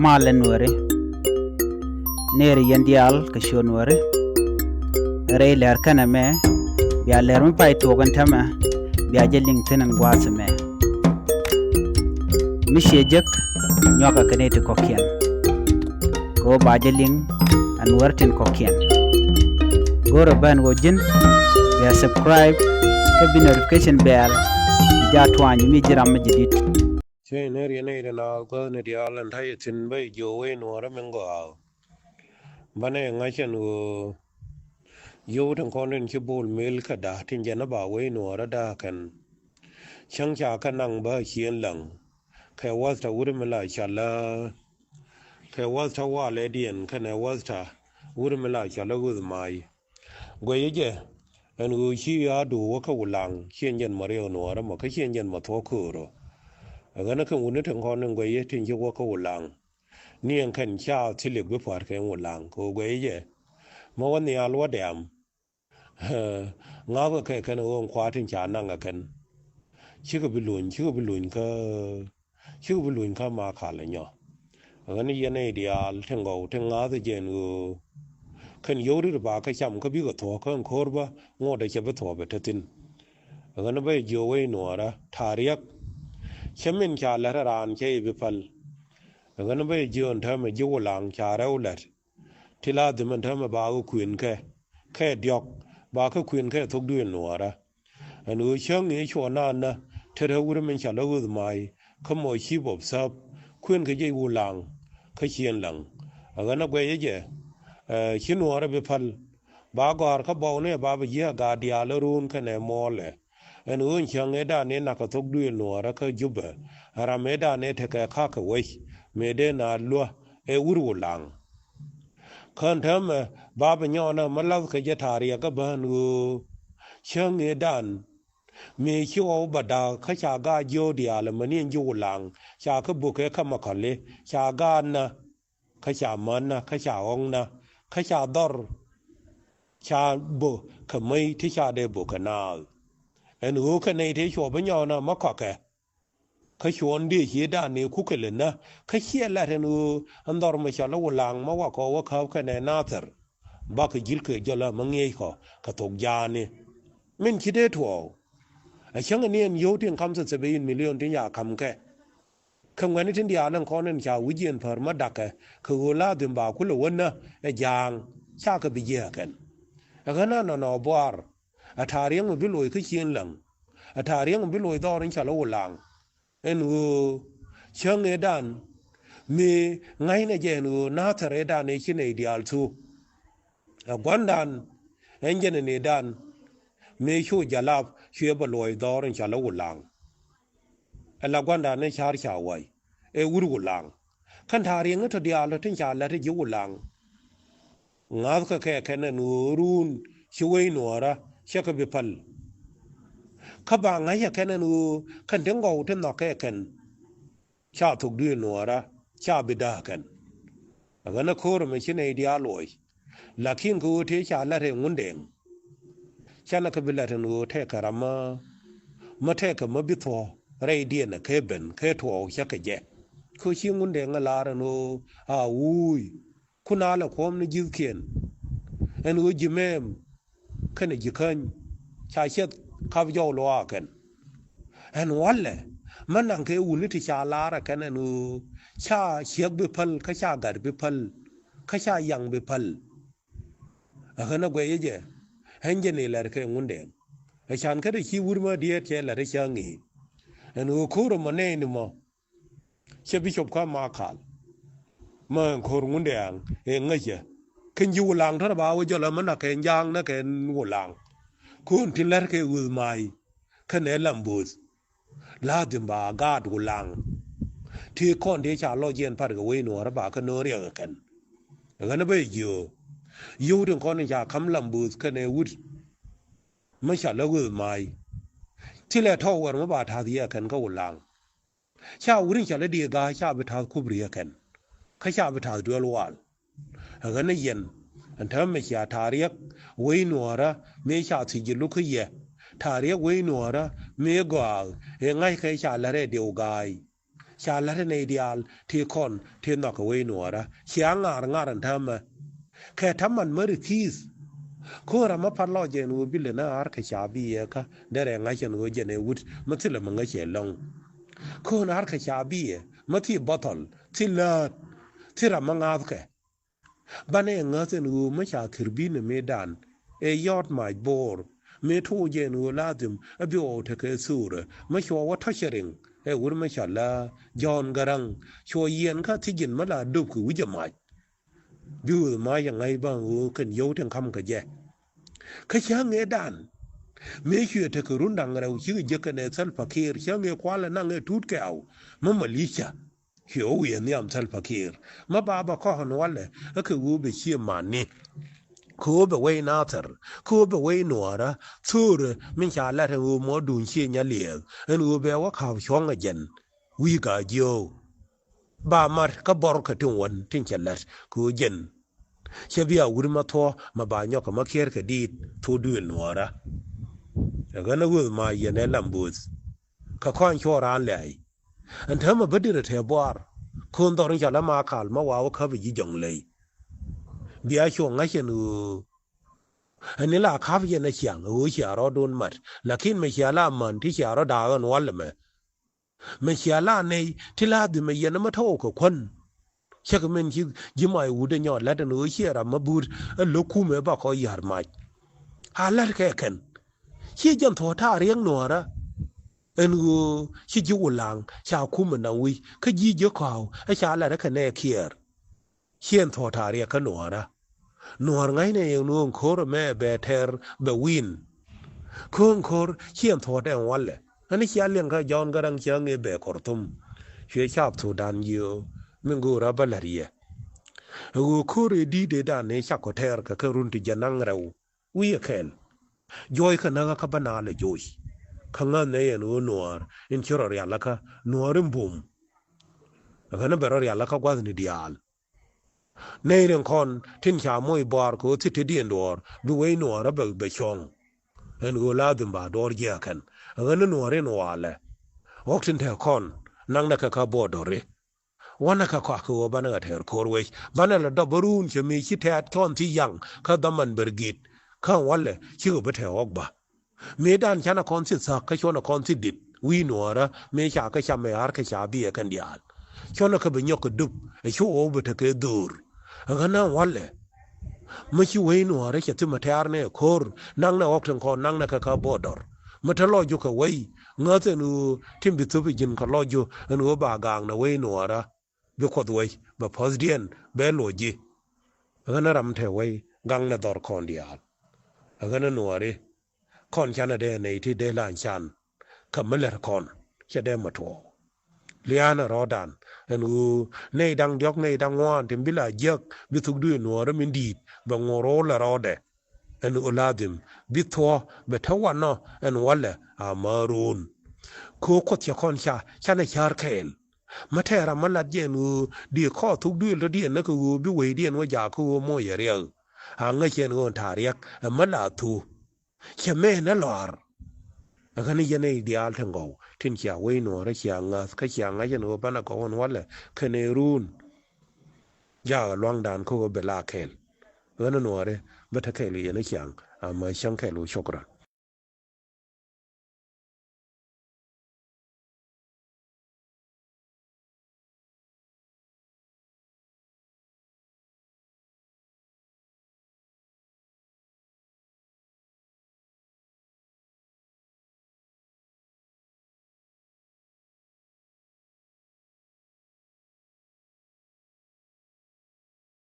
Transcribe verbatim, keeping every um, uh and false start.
Malɛ Nuääri. Nɛɛri yɛn diaal kɛ ciöt Nuääri. Rɛy lɛr kɛnɛ mɛ bia lɛr mi pay tuɔɔk ɛn täämɛ bia jɛ liŋ thi̱n ɛn gua̱a̱th ɛmɛ. Mi ciɛ jek nyuakɛ kɛ nɛy ti kɔ̱kiɛn. Kɛ ɣöö ba jɛ liŋ ɛ Nuäär tin kɔ̱kiɛn. Go̱rɛ ben ɣöö ji̱n bia subscribe kä bi notification bell bi jaa tuany mi ji̱ ram mi ji̱ di̱t. Cä in ner yɛn nɛy ti naath gua̱thni diaal ɛn ta̱yɛ thi̱n bä jiök wec Nuäärä min gɔaa. Banɛ ŋa̱c ɛn ɣöö yio̱w tin kɔn tin ci Bol Mel käda tin jɛn a ba wec Nuäärä da̱a̱k kɛn. Cäŋ ca kɛ naŋ bä ciën läŋ kɛ wäth tɔ̱ wut mi la cɔal ɛ, kɛ wäth tɔ̱ walɛ diɛn kɛnɛ wäth tɔ̱ wut mi la cɔal ɛ Ɣöth May. Guɛcä jɛ ɛn ɣöö ci ya̱a̱ do̱o̱k wä kä Wulaŋ, ciɛ jɛn mɔ riɛk Nuäärä mɔ kä ciɛ jɛn mɔ thuɔ̱k köörä. Ɛ ɣän ɛ kɛn wutni tin kɔn in guɛcä tin ci wä kä Wulaŋ. Ni ɛn kɛn ca thilɛ bi pua̱a̱t kɛ Wulaŋ kɛ ɣöö guɛcä jɛ. Mɛ wä nhial wä dɛ̈ɛ̈m. Ŋa̱thkɛ kɛ kɛn ɣöö ɛn kua̱r tin ca naŋ ɛ kɛn. Cikɛ bi luny, cikɛ bi luny kä Cikɛ bi luny kä Makal ɛ nyɔ. Ɛ ɣän yɛn nɛy diaal tin gɔw tin ŋa̱th ɛ jɛn ɣöö kɛn yio̱w rit ba kä cam kä bikɛ thuɔ̱k kä ɛn ko̱r bä ŋot ɛ cɛ bi thuɔ̱k bɛ te thi̱n. Ɛ ɣän bä jiök wec Nuäärä ta̱a̱ riäk. Cä min ca lät ɛ raan cä i̱ bi päl. Ɛ ɣän bä jiök ɛn täämɛ ji̱ Wulaŋ ca rɛw lät. Ti la dhimɛn täämɛ ba kɛ kuën kɛ kɛ diɔ̱k ba kɛ kuën kɛ thok duëël Nuäärä. Ɛn ɣöö cäŋ ëë cuɔ naan nä te rɛw wut min cɔal ɛ Ɣöth May kä mɔ chief of staff kuën kɛ jɛ Wulaŋ kä ciën läŋ. Ɛ ɣän ɛ guɛcä jɛ, ɛ, ci Nuäärä bi päl ba gɔ̱a̱r kä bɔwni ɛ ba bi ji̱ ɛ gaat diaal ɛ ruun kɛnɛ muɔɔlɛ. Ɛn ɣöö cäŋ ëëdan ëë nak kɛ thok duëël Nuäärä kä Jubɛ, ram ëëdan ëë tekɛ ka̱k kɛ wec mëë dee na luä ɛ wut Wulaŋ. Kän täämɛ ba bi nyɔɔnä mi la̱thkɛ jɛ ta̱a̱ riɛk kä bään ɣöö cäŋ ëëdan mëë ci ɣɔw bä da̱a̱k kä ca gaat jiöök diaal amäni ɛn ji̱ Wulaŋ ca kä bök kɛ kä Makali ca gaatnä kä ca mätnä kä ca ɣɔ̱knä kä ca dhɔr ca bök kɛ mäc ti ca dee bök kɛ naath. Ɛn ɣöö kɛ nɛy tëë cuɔ bi nyɔɔnä mi kɔakɛ. Kä cuɔ̱ɔ̱ŋdiɛn ciëëdan ni kukɛ lät nä kä ciɛ lat ɛn ɣöö ɛn dhɔr mi cɔal i̱ Wulaŋ mi wakɔ wä käp kɛnɛ Nathir. Bakɛ ji̱l kɛ jɔl ɛ mi ŋi̱eec kɔ kɛ thok jaani. Min ci dee tuɔɔk. Ɛ cäŋ ni ɛn yio̱w tin kam thil thil bɛ in milion tin ca ka̱m kɛ. Kɛ ŋuɛ̈ni tin diaal ɛn kɔn ɛn ca wi̱c yɛn pär mi dakɛ kɛ ɣöö la dhim ba kulɛ wä nä ɛ ja̱a̱ŋ. Cakɛ bi jiääk kɛn. Ɛ ɣän anɔnɔ buaar. Ɛ ta̱a̱ riɛŋ mi bi loc kä ciën läŋ. Ɛ ta̱a̱ riɛŋ mi bi loc dhɔr in cɔal i̱ Wulaŋ. Ɛn ɣöö cäŋ ëëdan mëë ŋa̱cnɛ jɛ ɛn ɣöö Nathir ëëdan ëë ci nɛy diaal thuk. Ɛ gua̱ndan ɛn jɛn ɛn ëëdan mëë cu jalap cuɛ bɛ luɔc dhɔr in cɔal i̱ Wulaŋ. Ɛ la gua̱ndan ëë ca̱r ca wa̱c ɛ wut Wulaŋ. Kɛn ta̱a̱ riɛŋ i̱ tɔ diaal tɔ tin ca la̱t i̱ ji̱ Wulaŋ. Ŋa̱thkɛ kɛ kɛn ɛn ɣöö ruun ci wec Nuäärä cä kɛ bi päl. Kä ba ŋa̱c ɛ kɛn ɛn ɣöö kɛn ti ŋɔw ti nhɔk kɛ kɛn. Ca thok duëël Nuäärä ca bi da̱a̱k kɛn. Ɛ ɣän ɛ ko̱r ɛmɛ ci nɛy diaal luɔc. Lakin kɛ ɣöö tëë ca la̱t ɛ Ŋundɛŋ. Canɛ kɛ bi la̱t ɛn ɣöö tɛkɛ ram mä, mä tɛkɛ mä bi thuɔ̱k rɛydiɛn ɛ kɛ ben kɛ tuɔɔk cä kɛ jɛ. Kɛ ɣöö ci Ŋundɛŋ ɛ lar ɛn ɣöö a wuuy. Kun a lɛ kuɔ̱m ni ji̱thkiɛn. Ɛn ɣöö ji̱ mɛɛm kɛnɛ ji̱ käny ca ciɛth kap jɔw luaak kɛn. Ɛn walɛ mä naŋ kɛ wuni ti ca lar ɛ kɛn ɛn ɣöö ca ciɛk bi päl kä ca gat bi päl kä ca yaŋ bi päl. Ɛ ɣän ɛ guɛcä jɛ ɛn jɛ ni lɛr kɛ Ŋundɛŋ. Ɛ can kä ti ci wur mä diɛɛt cɛ lɛr ɛ cäŋ i̱ ɛn ɣöö ko̱r ɛmɔ nɛɛni mɔ. Cɛ bi cop kä Makal. Mä ɛn ko̱r Ŋundɛŋ ɛ ŋäcä. Kɛn ji̱ Wulaŋ tɔ̱nɛ ba wä jɔl ɛmɛ na kɛ ja̱a̱ŋ na kɛ Wulaŋ. Ko̱n tin lɛr kɛ Ɣöth May. Kɛnɛ Lam Bo̱o̱th. La̱a̱ dhi̱m ba gaat Wulaŋ. Ti kɔn ti ca lɔc yɛn pat kɛ wec Nuäärä ba kä no̱o̱ŋ riɛk ɛ kɛn. Ɛ ɣän ɛ bä jiöö. Yio̱w tin kɔn in ca ka̱m Lam Bo̱o̱th kɛnɛ wut. Mä ca lä Ɣöth May. Thilɛ tɔ̱ wär mä ba ta̱th yɛ kɛn kä Wulaŋ. Ca wut in ca lä diɛ ga̱a̱c ca bi ta̱th kup riɛ kɛn. Kä ca bi ta̱th duel wal. Ɛ ɣän ɛ yɛn. Ɛn täämɛ cia ta̱a̱ riɛk wec Nuäärä mëë ca thiec jɛ luk kä yɛ. Ta̱a̱ riɛk wec Nuäärä mëë gɔaa ëë ŋa̱ckɛ ca lät rɛy diɛw ga̱a̱c. Ca la̱t ɛ nɛy diaal ti kɔn ti nhɔk kɛ wec nuɔɔrä. Cia ŋa̱r ŋa̱r ɛn täämɛ. Kɛ ta̱man mä ri thi̱i̱th. Ko̱n ram mä pa̱t lɔc ɛn ɣöö bi lɛ na ar kɛ ca bi yɛ kä derɛ ŋa̱c ɛn ɣöö jɛn ɛ wut mä thilɛ mä ŋäc ɛ lɔ̱ŋ. Ko̱n ar kɛ ca bi yɛ mä thi bɔthɔl thi läät thi ram mä ŋa̱thkɛ. Banɛ ŋäth ɛn ɣöö mä ca thir bi̱n ɛ mëëdan ɛ yɔt mac bo̱o̱r. Mëë to̱o̱ jɛ ɛn ɣöö ladhim ɛ bi ɣɔw tekɛ thurɛ mä cuɔ wä tɔ̱cɛ riŋ ɛ wur mä ca la Jɔ̱ɔ̱n Gäräŋ cuɔ yiɛn kä thi̱ji̱n mä la döp kɛ wi̱cɛ mac. Bi ɣöö mac ɛ ŋa̱c ba̱a̱ŋ ɣöö kɛn yio̱w tin ka̱m kɛ jɛ. Kä cä ŋëëdan mëë cuɛ tekɛ run da̱ŋ rɛw cikɛ jek kɛnɛ Salva Kiir cä ŋëë kualɛ naŋ ɛ tuut kɛ aw mä malicia. Cuɛ wä wi̱i̱ nhiam Salva Kiir mä ba bɛ kɔk ɛn walɛ ɛ kɛ ɣöö bɛ cië mani. Kɛ ɣöö bɛ wec Nathir kɛ ɣöö bɛ wec nuɔɔrä thöörä min ca lat ɛn ɣöö mɔ duun cië nya liɛɛth ɛn ɣöö bɛ wä ka̱p cuɔ̱ŋ ɛ jɛn. Wi̱i̱ ka jiööw ba mat kä bɔr kɛ tin wän tin cɛ lat kɛ ɣöö jɛn. Cɛ bi a wut ma thuɔ ma ba nyɔk kɛ ma kiɛɛr kɛ diit thuɔ duëël nuɔɔrä. Ɛ ɣän a ɣööth ma yɛn ɛ lam bööth. Kɛ kɔn cuɔ raan lɛ̈ɛ̈i. Ɛn täämɛ bä dirɛ tëë buaar ko̱n dhɔr in ca lä ma kal ma wa wä käp ji̱ jɔ̱ŋ ley. Bia cuɔ ŋa̱c ɛn ɣöö ɛn ni la ka̱p yɛn ɛ ciaŋ ɣöö cia rɔɔdun mat. Lakin mɛ cia la man ti cia rɔ daak ɛn wal ɛmɛ. Mɛ cia la nɛy ti la dhimɛ yɛn ɛmɛ tɔ̱w kɛ kuän. Cäk min ci ji̱ mac wut ɛ nyɔɔt la̱t ɛn ɣöö ciɛ ram mä buut ɛ lo̱k kumɛ ba kɔ ya̱r mac. A la̱t kɛ kɛn ciɛ jɛn thuɔ̱ɔ̱t ta̱a̱ riɛk nuɔ̱ɔ̱rä. Ɛn ɣöö ci ji̱ wulaŋ ca kumɛ naŋ wi̱c kä ji̱ ji̱ kɔ̱a̱w ɛ ca la̱t ɛ kɛ nɛɛ kiɛɛr. Ciɛ ɛn thuɔ̱ɔ̱t ta̱a̱ riɛk kä nuɔ̱ɔ̱rä. Nuɔ̱ɔ̱r ŋa̱cnɛ yɛn ɣöö ɛn ko̱r ɛmɛ bɛ tɛr bɛ wi̱i̱n. Ko̱o̱ŋ ko̱r ciɛ ɛn thuɔ̱ɔ̱t ɛn walɛ. Ɛn cia liɛŋ kä Jɔ̱ɔ̱n Gäräŋ cia ŋëë bɛ Kɔrtum. Cuɛ caap thuɔ̱ɔ̱dan jiö min go̱o̱r a bä la̱t yɛ. Ɛ ɣöö ko̱r ëë di̱i̱t ëëdan ëë cak kɔ tɛɛr kɛ kɛ run ti jɛ naŋ rɛw wi̱i̱ ɛ kɛɛl. Juɔ̱ɔ̱c kä näk kä bä naalɛ joc. Kä ŋäth nɛ yɛn ɣöö nuɔ̱ɔ̱r in ci rɔ rial kä nuɔ̱ɔ̱r in bum. Ɛ ɣän bɛ rɔ rial kä gua̱thni diaal. Nɛy rin kɔn tin ca moc buaar kɛ ɣöö thi̱t te diɛn duɔ̱ɔ̱r bi wec nuɔ̱ɔ̱r a bɛ bɛ cuɔ̱ŋ. Ɛn ɣöö la dhim ba duɔ̱ɔ̱r jiääkɛn ɛ ɣän ni nuɔ̱ɔ̱r in walɛ. Ɣɔ̱k tin te kɔn naŋnɛ kɛ kä buɔɔdɔri. Wanɛ kɛ kɔak kɛ ɣöö banɛ kɛ tɛɛr ko̱r wec banɛ lɛ dɔp bä ruun cɛ mi ci tɛ̈t cɔn thi yaŋ kä dhaman bär gi̱t. Kä walɛ cikɛ bi te ɣɔ̱k ba. Mëëdan canɛ kɔn thi thäk kä cuɔnɛ kɔn thi dit wi̱i̱ nuɔ̱ɔ̱rä mëë ca kä cam ɛ ar kä ca biɛ kɛn diaal. Cuɔnɛ kä bi nyɔk kɛ dup ɛ cu ɣɔw bi tekɛ dho̱o̱r. Ɛ ɣän na walɛ. Mä ci wec nuɔ̱ɔ̱rä cɛ thimɛ tɛ̈r nɛ ko̱r naŋnɛ ɣɔk tin kɔn naŋnɛ kɛ kä buɔdɔr. Mä te lɔc ju kɛ wec ŋäth ɛn ɣöö tin bi thop i̱ ji̱n kɛ lɔc ju ɛn ɣöö ba gaaknɛ wec nuɔ̱ɔ̱rä. Bi kuɔth wec bɛ puɔ̱thdiɛn bɛ luɔc ji̱. Ɛ ɣän na ram te wec gaŋnɛ dhɔr kɔn diaal. Ɛ ɣän na nuɔ̱ɔ̱ri. Kɔn canɛ dee nɛy ti dee la can. Kä mi lɛr kɔn cɛ dee mɛ tuɔɔk. Lia̱a̱nɛ rɔɔdan ɛn ɣöö nɛy da̱ŋ diɔ̱k nɛy da̱ŋ ŋuan tin bi la jiäk bi thuk duëë nuɔ̱ɔ̱rä min di̱i̱t bɛ ŋuɔ̱r ro̱o̱l ɛ rɔɔdɛ. Ɛn ɣöö la dhim bi thuɔ̱ bɛ te wanɔ ɛn walɛ a määr ro̱o̱n. Kɛ ɣöö kuoth cɛ kɔn ca canɛ ca̱r kɛɛl. Mä tɛɛr a mä lat jɛ ɛn ɣöö dee kɔɔth thuk duëël tɔ̱diɛn näk kɛ ɣöö bi wecdiɛn wä jaak kä ɣöö moc ɛ riɛk. A ŋäc ɛn ɣöö ɛn ta̱a̱ riɛk ɛ mä la thuk. Cɛ mɛn ɛ lɔaar. Ɛ ɣän ni yɛn ɛ diaal tin gɔw tin cia wec nuɔ̱ɔ̱rä cia ŋäth kä cia ŋa̱c ɛn ɣöö banɛ gɔw ɛn walɛ kɛnɛ ruun. Jaak ɛ lua̱ŋdan kä ɣöö bɛ la kɛɛl. Ɣän ni nuɔ̱ɔ̱rä bä te kɛɛl kɛ yɛn ɛ ciaŋ. Amä cäŋ kɛɛl ɣöö cokran.